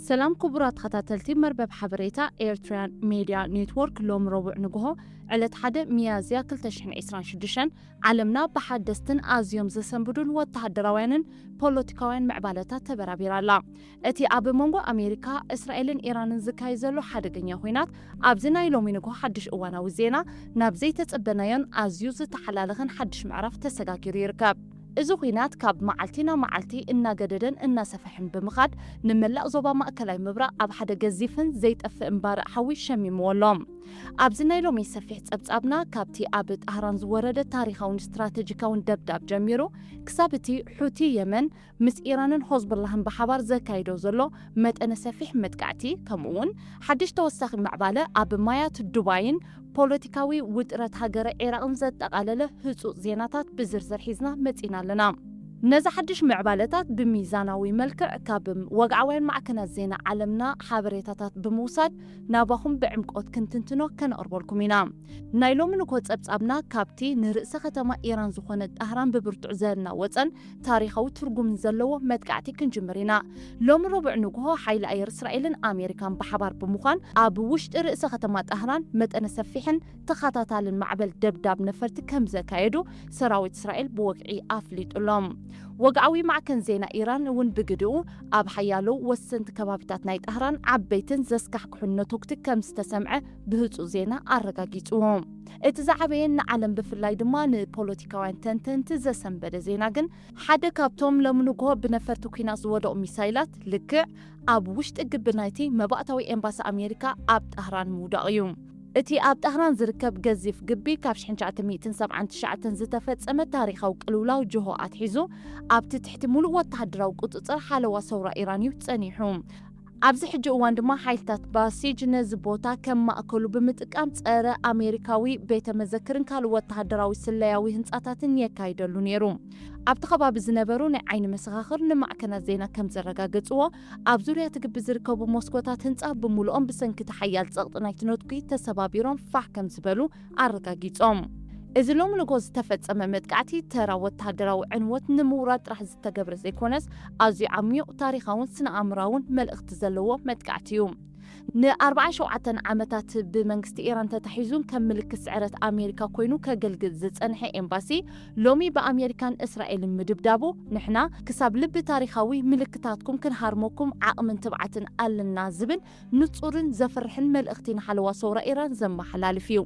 ሰላም ክቡራት ተኸታተልቲ መርበብ ሓበሬታ ኤርትራያን ሜድያ ኔትወርክ፣ ሎሚ ረቡዕ ንግሆ ዕለት ሓደ ሚያዝያ ክልተ ሽሕን ዕስራን ሽዱሽተን ዓለምና ብሓደስትን ኣዝዮም ዘሰንብዱን ወተሃደራውያንን ፖለቲካውያን ምዕባለታት ተበራቢራ ኣላ። እቲ ኣብ መንጎ ኣሜሪካ፣ እስራኤልን ኢራንን ዝካየድ ዘሎ ሓደገኛ ኲናት ኣብዚ ናይ ሎሚ ንግሆ ሓድሽ እዋናዊ ዜና ናብ ዘይተጸበናዮን ኣዝዩ ዝተሓላለኸን ሓድሽ ምዕራፍ ተሰጋጊሩ ይርከብ። እዚ ኲናት ካብ መዓልቲ ናብ መዓልቲ እናገደደን እናሰፍሐን ብምኻድ፣ ንመላእ ዞባ ማእከላይ ምብራቕ ኣብ ሓደ ገዚፍን ዘይጠፍእን ባርዕ ሓዊ ሸሚምዎ ኣሎ። ኣብዚ ናይ ሎሚ ሰፊሕ ጸብጻብና፣ ካብቲ ኣብ ጣህራን ዝወረደ ታሪኻውን ስትራተጂካውን ደብዳብ ጀሚሩ፣ ክሳብ እቲ ሑቲ የመን ምስ ኢራንን ሆዝቦላህን ብሓባር ዘካይዶ ዘሎ መጠነ ሰፊሕ መጥቃዕቲ፣ ከምኡ'ውን ሓድሽ ተወሳኺ ምዕባለ ኣብ ማያት ዱባይን ፖለቲካዊ ውጥረት ሃገረ ዒራቕን ዘጠቓለለ ህጹጽ ዜናታት ብዝርዝር ሒዝና መጺና ኣለና። ነዚ ሓድሽ ምዕባለታት ብሚዛናዊ መልክዕ ካብ ወግዓውያን ማዕከናት ዜና ዓለምና ሓበሬታታት ብምውሳድ፣ ናባኹም ብዕምቆት ክንትንትኖ ከነቕርበልኩም ኢና። ናይ ሎሚ ንግሆ ጸብጻብና፣ ካብቲ ንርእሰ ከተማ ኢራን ዝኾነት ጣህራን ብብርቱዕ ዘናወጸን ታሪኻዊ ትርጉምን ዘለዎ መጥቃዕቲ ክንጅምር ኢና። ሎሚ ረቡዕ ንግሆ፣ ሓይሊ ኣየር እስራኤልን ኣሜሪካን ብሓባር ብምዃን፣ ኣብ ውሽጢ ርእሰ ከተማ ጣህራን መጠነ ሰፊሕን ተኸታታልን ማዕበል ደብዳብ ነፈርቲ ከም ዘካየዱ ሰራዊት እስራኤል ብወግዒ ኣፍሊጡ ኣሎ። ወግዓዊ ማዕከን ዜና ኢራን እውን ብግድኡ፣ ኣብ ሓያሎ ወሰንቲ ከባቢታት ናይ ጣህራን ዓበይትን ዘስካሕክሑን ነቶግቲ ከም ዝተሰምዐ ብህጹጽ ዜና ኣረጋጊጽዎ። እቲ ዝዓበየን ንዓለም ብፍላይ ድማ ንፖለቲካውያን ተንተንቲ ዘሰንበደ ዜና ግን፣ ሓደ ካብቶም ሎሚ ንግሆ ብነፈርቲ ኲናት ዝወደቑ ሚሳይላት፣ ልክዕ ኣብ ውሽጢ ግቢ ናይቲ መባእታዊ ኤምባሲ ኣሜሪካ ኣብ ጣህራን ምውዳቕ እዩ። እቲ ኣብ ጣህራን ዝርከብ ገዚፍ ግቢ፣ ካብ ሽሕን ትሽዓተ ሚእትን ሰብዓን ትሽዓተን ዝተፈጸመ ታሪኻዊ ቅልውላው ጅሆ ኣትሒዙ፣ ኣብቲ ትሕቲ ሙሉእ ወተሃደራዊ ቁጽጽር ሓለዋ ሰውራ ኢራን እዩ ጸኒሑ። ኣብዚ ሕጂ እዋን ድማ፣ ሓይልታት ባሲጅ ነዚ ቦታ ከም ማእከሉ ብምጥቃም፣ ጸረ ኣሜሪካዊ ቤተ መዘክርን ካልእ ወተሃደራዊ ስለያዊ ህንጻታትን የካይደሉ ነይሩ። ኣብቲ ከባቢ ዝነበሩ ናይ ዓይኒ መሰኻኽር ንማዕከናት ዜና ከም ዘረጋገጽዎ፣ ኣብ ዙርያ እቲ ግቢ ዝርከቡ መስኮታት ህንጻ ብምሉኦም ብሰንኪ እቲ ሓያል ጸቕጢ ናይቲ ነትጒ ተሰባቢሮም ፋሕ ከም ዝበሉ ኣረጋጊጾም። እዚ ሎሚ ንግሆ ዝተፈጸመ መጥቃዕቲ፣ ተራ ወተሃደራዊ ዕንወት ንምውራድ ጥራሕ ዝተገብረ ዘይኮነስ፣ ኣዝዩ ዓሚቕ ታሪኻውን ስነ-ኣእምሮኣውን መልእኽቲ ዘለዎ መጥቃዕቲ እዩ። ንኣርብዓን ሸውዓተን ዓመታት ብመንግስቲ ኢራን ተታሒዙን ከም ምልክት ስዕረት ኣሜሪካ ኮይኑ ከገልግል ዝጸንሐ ኤምባሲ፣ ሎሚ ብኣሜሪካን እስራኤልን ምድብዳቡ፣ ንሕና ክሳብ ልቢ ታሪኻዊ ምልክታትኩም ክንሃርመኩም ዓቕምን ትብዓትን ኣለና ዝብል ንጹርን ዘፍርሕን መልእኽቲ ንሓለዋ ሰውራ ኢራን ዘመሓላልፍ እዩ።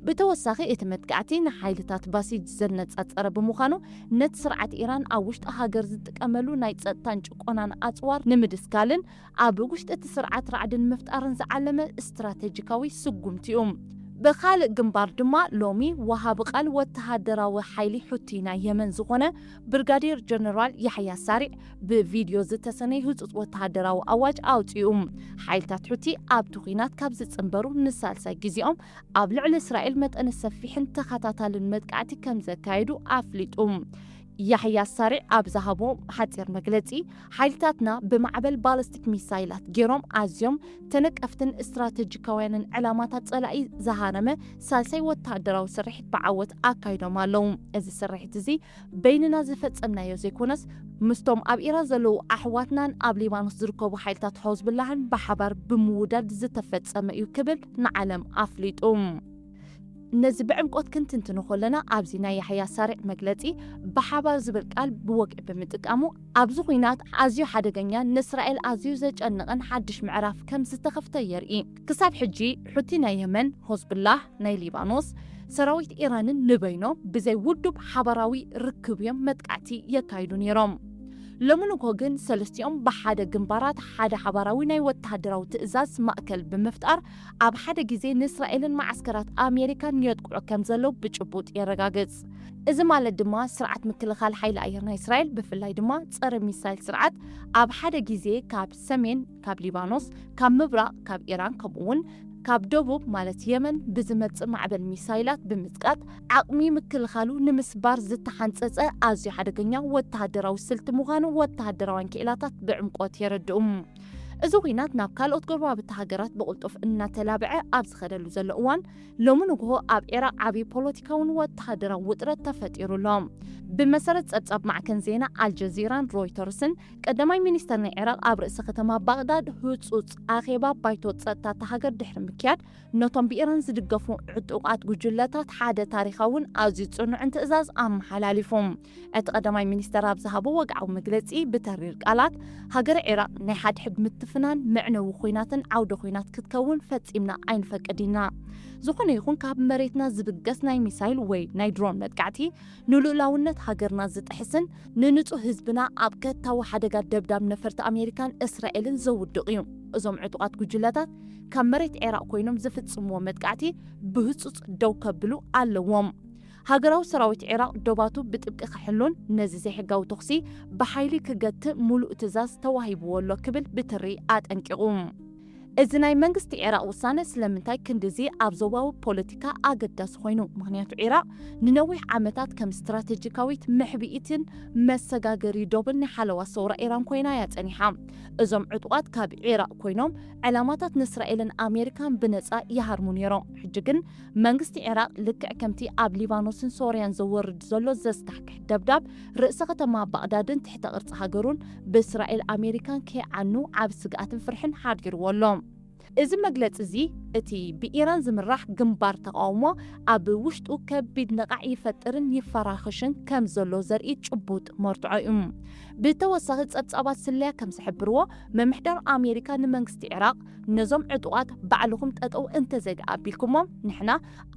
ብተወሳኺ፣ እቲ መጥቃዕቲ ንሓይልታት ባሲጅ ዘነጻጸረ ብምዃኑ፣ ነቲ ስርዓት ኢራን ኣብ ውሽጢ ሃገር ዝጥቀመሉ ናይ ጸጥታን ጭቆናን ኣጽዋር ንምድስካልን ኣብ ውሽጢ እቲ ስርዓት ራዕዲ ንምፍጣርን ዝዓለመ ስትራተጂካዊ ስጉምቲ እዩ። ብኻልእ ግንባር ድማ፣ ሎሚ ወሃቢ ቃል ወተሃደራዊ ሓይሊ ሑቲ ናይ የመን ዝኾነ ብርጋዴር ጀነራል ያሕያ ሳሪዕ ብቪድዮ ዝተሰነየ ህጹጽ ወተሃደራዊ ኣዋጅ ኣውጺኡ። ሓይልታት ሑቲ ኣብቲ ኲናት ካብ ዝጽንበሩ ንሳልሳይ ግዜኦም፣ ኣብ ልዕሊ እስራኤል መጠነ ሰፊሕን ተኸታታልን መጥቃዕቲ ከም ዘካየዱ ኣፍሊጡ። ያሕያ ሳሪዕ ኣብ ዝሃቦ ሓጺር መግለጺ፣ ሓይልታትና ብማዕበል ባለስቲክ ሚሳይላት ገይሮም ኣዝዮም ተነቀፍትን ስትራተጂካውያንን ዕላማታት ጸላኢ ዝሃረመ ሳልሳይ ወተሃደራዊ ስርሒት ብዓወት ኣካይዶም ኣለዉ። እዚ ስርሒት እዚ በይንና ዝፈጸምናዮ ዘይኮነስ፣ ምስቶም ኣብ ኢራን ዘለዉ ኣሕዋትናን ኣብ ሊባኖስ ዝርከቡ ሓይልታት ሖዝብላህን ብሓባር ብምውዳድ ዝተፈጸመ እዩ ክብል ንዓለም ኣፍሊጡ። ነዚ ብዕምቆት ክንትንትኖ ከለና፣ ኣብዚ ናይ ያሕያ ሳሪዕ መግለጺ ብሓባር ዝብል ቃል ብወግዒ ብምጥቃሙ፣ ኣብዚ ኲናት ኣዝዩ ሓደገኛን ንእስራኤል ኣዝዩ ዘጨንቕን ሓድሽ ምዕራፍ ከም ዝተኸፍተ የርኢ። ክሳብ ሕጂ፣ ሑቲ ናይ የመን፣ ሆዝብላህ ናይ ሊባኖስ፣ ሰራዊት ኢራንን ንበይኖም ብዘይ ውዱብ ሓባራዊ ርክብ እዮም መጥቃዕቲ የካይዱ ነይሮም። ሎሚ ንግሆ ግን፣ ሰለስቲኦም ብሓደ ግንባራት ሓደ ሓባራዊ ናይ ወተሃደራዊ ትእዛዝ ማእከል ብምፍጣር፣ ኣብ ሓደ ግዜ ንእስራኤልን መዓስከራት ኣሜሪካን የጥቅዑ ከም ዘለዉ ብጭቡጥ የረጋግጽ። እዚ ማለት ድማ፣ ስርዓት ምክልኻል ሓይሊ ኣየር ናይ እስራኤል፣ ብፍላይ ድማ ጸረ ሚሳይል ስርዓት፣ ኣብ ሓደ ግዜ ካብ ሰሜን፣ ካብ ሊባኖስ፣ ካብ ምብራቕ፣ ካብ ኢራን፣ ከምኡ'ውን ካብ ደቡብ፣ ማለት የመን፣ ብዝመጽእ ማዕበል ሚሳይላት ብምጽቃጥ፣ ዓቕሚ ምክልኻሉ ንምስባር ዝተሓንጸጸ ኣዝዩ ሓደገኛ ወተሃደራዊ ስልቲ ምዃኑ ወተሃደራውያን ክኢላታት ብዕምቆት የረድኡ። እዚ ኲናት ናብ ካልኦት ጎረባብቲ ሃገራት ብቕልጡፍ እናተላብዐ ኣብ ዝኸደሉ ዘሎ እዋን፣ ሎሚ ንግሆ ኣብ ዒራቕ ዓብዪ ፖለቲካውን ወተሃደራዊ ውጥረት ተፈጢሩ ኣሎ። ብመሰረት ጸብጻብ ማዕከን ዜና ኣልጀዚራን ሮይተርስን፣ ቀዳማይ ሚኒስተር ናይ ዒራቕ ኣብ ርእሲ ከተማ ባግዳድ ህጹጽ ኣኼባ ባይቶ ጸጥታ እታ ሃገር ድሕሪ ምክያድ፣ ነቶም ብኢራን ዝድገፉ ዕጡቓት ጉጅለታት ሓደ ታሪኻውን ኣዝዩ ጽኑዕን ትእዛዝ ኣመሓላሊፉ። እቲ ቀዳማይ ሚኒስተር ኣብ ዝሃቦ ወግዓዊ መግለጺ ብተሪር ቃላት፣ ሃገረ ዒራቕ ናይ ሓድሕድ ምትፍናን መዕነዊ ኲናትን ዓውደ ኲናት ክትከውን ፈጺምና ኣይንፈቅድ ኢና። ዝኾነ ይኹን ካብ መሬትና ዝብገስ ናይ ሚሳይል ወይ ናይ ድሮን መጥቃዕቲ ንልኡላውነት ሃገርና ዝጥሕስን ንንጹህ ህዝብና ኣብ ከታዊ ሓደጋ ደብዳብ ነፈርቲ ኣሜሪካን እስራኤልን ዘውድቕ እዩ። እዞም ዕጡቓት ጉጅለታት ካብ መሬት ዒራቕ ኮይኖም ዝፍጽምዎ መጥቃዕቲ ብህጹጽ ደው ከብሉ ኣለዎም። ሃገራዊ ሰራዊት ዒራቕ ዶባቱ ብጥብቂ ክሕሉን ነዚ ዘይሕጋዊ ተኹሲ ብሓይሊ ክገትእ ሙሉእ ትእዛዝ ተዋሂብዎ ኣሎ ክብል ብትሪ ኣጠንቂቑ። እዚ ናይ መንግስቲ ዒራቕ ውሳነ ስለምንታይ ክንድዚ ኣብ ዞባዊ ፖለቲካ ኣገዳሲ ኮይኑ? ምኽንያቱ ዒራቕ ንነዊሕ ዓመታት ከም ስትራቴጂካዊት መሕብኢትን መሰጋገሪ ዶብን ናይ ሓለዋ ሰውራ ኢራን ኮይና እያ ጸኒሓ። እዞም ዕጡቓት ካብ ዒራቕ ኮይኖም ዕላማታት ንእስራኤልን ኣሜሪካን ብነጻ ይሃርሙ ነይሮም። ሕጂ ግን መንግስቲ ዒራቕ ልክዕ ከምቲ ኣብ ሊባኖስን ሶርያን ዘወርድ ዘሎ ዘስካሕክሕ ደብዳብ ርእሰ ከተማ ባቕዳድን ትሕተ ቅርጺ ሃገሩን ብእስራኤል ኣሜሪካን ከይዓኑ ዓቢ ስግኣትን ፍርሕን ሓዲርዎ ኣሎ። እዚ መግለጺ እዚ እቲ ብኢራን ዝምራሕ ግንባር ተቓውሞ ኣብ ውሽጡ ከቢድ ነቓዕ ይፈጥርን ይፈራኽሽን ከም ዘሎ ዘርኢ ጭቡጥ መርትዖ እዩ። ብተወሳኺ ጸብጻባት ስለያ ከም ዝሕብርዎ፣ ምምሕዳር ኣሜሪካ ንመንግስቲ ዒራቕ ነዞም ዕጡቓት ባዕልኹም ጠጠው እንተዘይኣቢልኩሞም ንሕና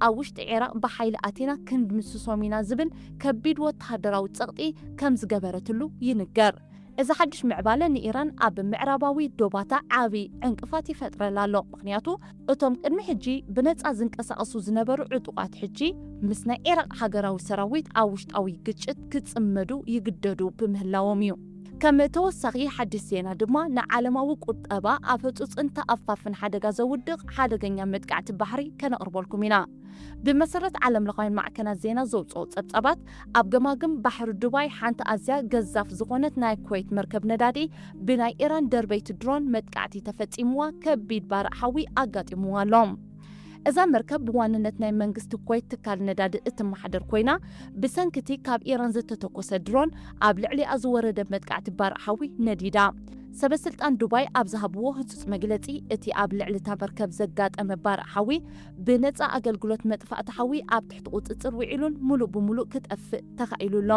ኣብ ውሽጢ ዒራቕ ብሓይሊ ኣቲና ክንድምስሶም ኢና ዝብል ከቢድ ወተሃደራዊ ጸቕጢ ከም ዝገበረትሉ ይንገር። እዚ ሓድሽ ምዕባለ ንኢራን ኣብ ምዕራባዊ ዶባታ ዓቢ ዕንቅፋት ይፈጥረላ ኣሎ። ምኽንያቱ እቶም ቅድሚ ሕጂ ብነጻ ዝንቀሳቐሱ ዝነበሩ ዕጡቓት ሕጂ ምስ ናይ ዒራቕ ሃገራዊ ሰራዊት ኣብ ውሽጣዊ ግጭት ክጽመዱ ይግደዱ ብምህላዎም እዩ። ከም ተወሳኺ ሓድሽ ዜና ድማ ንዓለማዊ ቁጠባ ኣብ ህጹጽን ተኣፋፍን ሓደጋ ዘውድቕ ሓደገኛ መጥቃዕቲ ባሕሪ ከነቕርበልኩም ኢና። ብመሰረት ዓለምለኻውያን ማዕከናት ዜና ዘውፅኦ ጸብጻባት፣ ኣብ ገማግም ባሕሪ ዱባይ ሓንቲ ኣዝያ ገዛፍ ዝኾነት ናይ ኩዌት መርከብ ነዳዲ ብናይ ኢራን ደርበይቲ ድሮን መጥቃዕቲ ተፈጺምዋ ከቢድ ባርዕ ሓዊ ኣጋጢምዋ ኣሎ። እዛ መርከብ ብዋንነት ናይ መንግስቲ ኩዌት ትካል ነዳዲ እትመሓደር ኮይና፣ ብሰንኪ እቲ ካብ ኢራን ዝተተኮሰ ድሮን ኣብ ልዕሊኣ ዝወረደ መጥቃዕቲ ባርዕ ሓዊ ነዲዳ። ሰበ ስልጣን ዱባይ ኣብ ዝሃብዎ ህጹጽ መግለጺ፣ እቲ ኣብ ልዕሊ እታ መርከብ ዘጋጠመ ባርዕ ሓዊ ብነጻ ኣገልግሎት መጥፋእቲ ሓዊ ኣብ ትሕቲ ቁጽጽር ውዒሉን ሙሉእ ብሙሉእ ክጠፍእ ተኻኢሉ ኣሎ።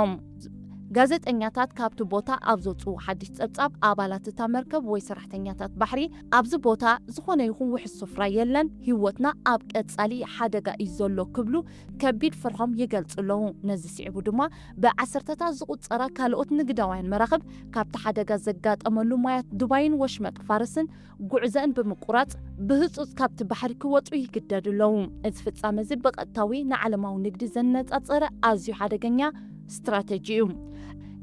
ጋዜጠኛታት ካብቲ ቦታ ኣብ ዘውጽኡ ሓድሽ ጸብጻብ፣ ኣባላት እታ መርከብ ወይ ሰራሕተኛታት ባሕሪ ኣብዚ ቦታ ዝኾነ ይኹን ውሑስ ስፍራ የለን፣ ህይወትና ኣብ ቀጻሊ ሓደጋ እዩ ዘሎ ክብሉ ከቢድ ፍርሖም ይገልጹ ኣለዉ። ነዚ ስዒቡ ድማ ብዓሰርተታት ዝቑጸራ ካልኦት ንግዳውያን መራኽብ ካብቲ ሓደጋ ዘጋጠመሉ ማያት ዱባይን ወሽመጥ ፋርስን ጉዕዘአን ብምቁራጽ ብህጹጽ ካብቲ ባሕሪ ክወጹ ይግደዱ ኣለዉ። እዚ ፍጻመ እዚ ብቐጥታዊ ንዓለማዊ ንግዲ ዘነጻጸረ ኣዝዩ ሓደገኛ ስትራተጂ እዩ።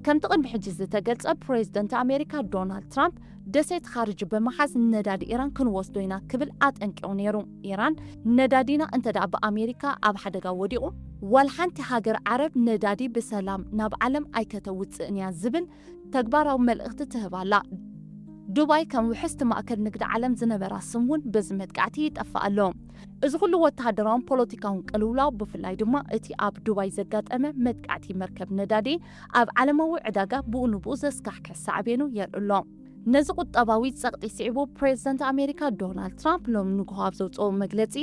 ከምቲ ቅድሚ ሕጂ ዝተገልጸ፣ ፕሬዚደንት ኣሜሪካ ዶናልድ ትራምፕ ደሴት ኻርጅ ብምሓዝ ነዳዲ ኢራን ክንወስዶ ኢና ክብል ኣጠንቂቑ ነይሩ። ኢራን ነዳዲና እንተ ደኣ ብኣሜሪካ ኣብ ሓደጋ ወዲቑ፣ ዋላ ሓንቲ ሃገር ዓረብ ነዳዲ ብሰላም ናብ ዓለም ኣይከተውጽእን እያ ዝብል ተግባራዊ መልእኽቲ ትህብ ኣላ። ዱባይ ከም ውሕስቲ ማእከል ንግዲ ዓለም ዝነበራ ስም እውን በዚ መጥቃዕቲ ይጠፍእ ኣሎ። እዚ ኩሉ ወተሃደራውን ፖለቲካውን ቅልውላው፣ ብፍላይ ድማ እቲ ኣብ ዱባይ ዘጋጠመ መጥቃዕቲ መርከብ ነዳዲ፣ ኣብ ዓለማዊ ዕዳጋ ብኡ ንብኡ ዘስካሕክሕ ሳዕቤኑ የርኢ ኣሎ። ነዚ ቁጠባዊ ጸቕጢ ስዒቡ፣ ፕሬዚደንት ኣሜሪካ ዶናልድ ትራምፕ ሎሚ ንግሆ ኣብ ዘውጽኦ መግለጺ፣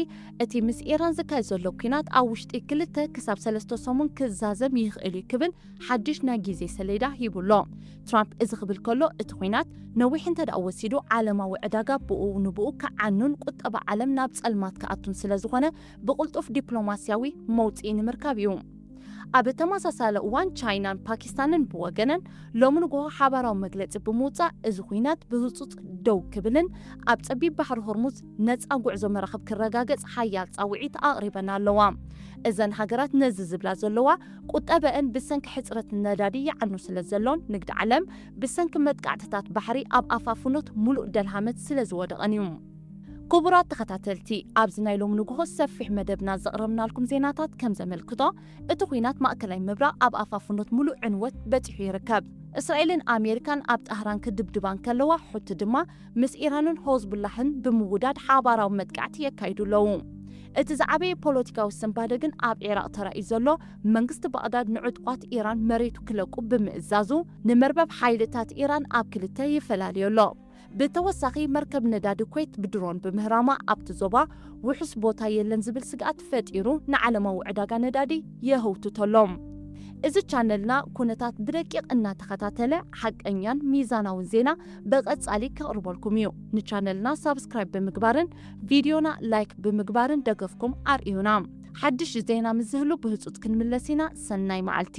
እቲ ምስ ኢራን ዝካየድ ዘሎ ኲናት ኣብ ውሽጢ ክልተ ክሳብ ሰለስተ ሰሙን ክዛዘም ይኽእል እዩ ክብል ሓድሽ ናይ ግዜ ሰሌዳ ሂቡ ኣሎ። ትራምፕ እዚ ክብል ከሎ፣ እቲ ኲናት ነዊሕ እንተ ደኣ ወሲዱ፣ ዓለማዊ ዕዳጋ ብኡ ንብኡ ክዓኑን ቁጠባ ዓለም ናብ ጸልማት ክኣቱን ስለ ዝኾነ፣ ብቕልጡፍ ዲፕሎማስያዊ መውጽኢ ንምርካብ እዩ። ኣብ ተመሳሳሊ እዋን፣ ቻይናን ፓኪስታንን ብወገነን ሎሚ ንግሆ ሓባራዊ መግለጺ ብምውጻእ፣ እዚ ኲናት ብህጹጽ ደው ክብልን ኣብ ጸቢብ ባሕሪ ሆርሙዝ ነጻ ጉዕዞ መራኽብ ክረጋገጽ ሓያል ጻውዒት ኣቕሪበን ኣለዋ። እዘን ሃገራት ነዚ ዝብላ ዘለዋ፣ ቁጠበአን ብሰንኪ ሕጽረት ነዳዲ ይዓኑ ስለ ዘሎን፣ ንግዲ ዓለም ብሰንኪ መጥቃዕትታት ባሕሪ ኣብ ኣፋፍኖት ሙሉእ ደልሃመት ስለ ዝወደቐን እዩ። ክቡራት ተኸታተልቲ፣ ኣብዚ ናይ ሎሚ ንግሆ ሰፊሕ መደብና ዘቕረብናልኩም ዜናታት ከም ዘመልክቶ፣ እቲ ኲናት ማእከላይ ምብራቕ ኣብ ኣፋፍኖት ሙሉእ ዕንወት በጺሑ ይርከብ። እስራኤልን ኣሜሪካን ኣብ ጣህራን ክድብድባ እንከለዋ፣ ሑቲ ድማ ምስ ኢራንን ሆዝቡላህን ብምውዳድ ሓባራዊ መጥቃዕቲ የካይዱ ኣለዉ። እቲ ዝዓበየ ፖለቲካዊ ስንባደ ግን ኣብ ዒራቕ ተራእዩ ዘሎ፣ መንግስቲ ባቕዳድ ንዕጡቓት ኢራን መሬቱ ክለቁ ብምእዛዙ፣ ንመርበብ ሓይልታት ኢራን ኣብ ክልተ ይፈላልዮ ኣሎ። ብተወሳኺ፣ መርከብ ነዳዲ ኩዌት ብድሮን ብምህራማ ኣብቲ ዞባ ውሑስ ቦታ የለን ዝብል ስግኣት ፈጢሩ፣ ንዓለማዊ ዕዳጋ ነዳዲ የህውትቶ ኣሎ። እዚ ቻነልና ኩነታት ብደቂቕ እናተኸታተለ ሓቀኛን ሚዛናውን ዜና ብቐጻሊ ከቕርበልኩም እዩ። ንቻነልና ሳብስክራይብ ብምግባርን ቪድዮና ላይክ ብምግባርን ደገፍኩም ኣርእዩና። ሓድሽ ዜና ምስ ዝህሉ ብህጹጽ ክንምለስ ኢና። ሰናይ መዓልቲ።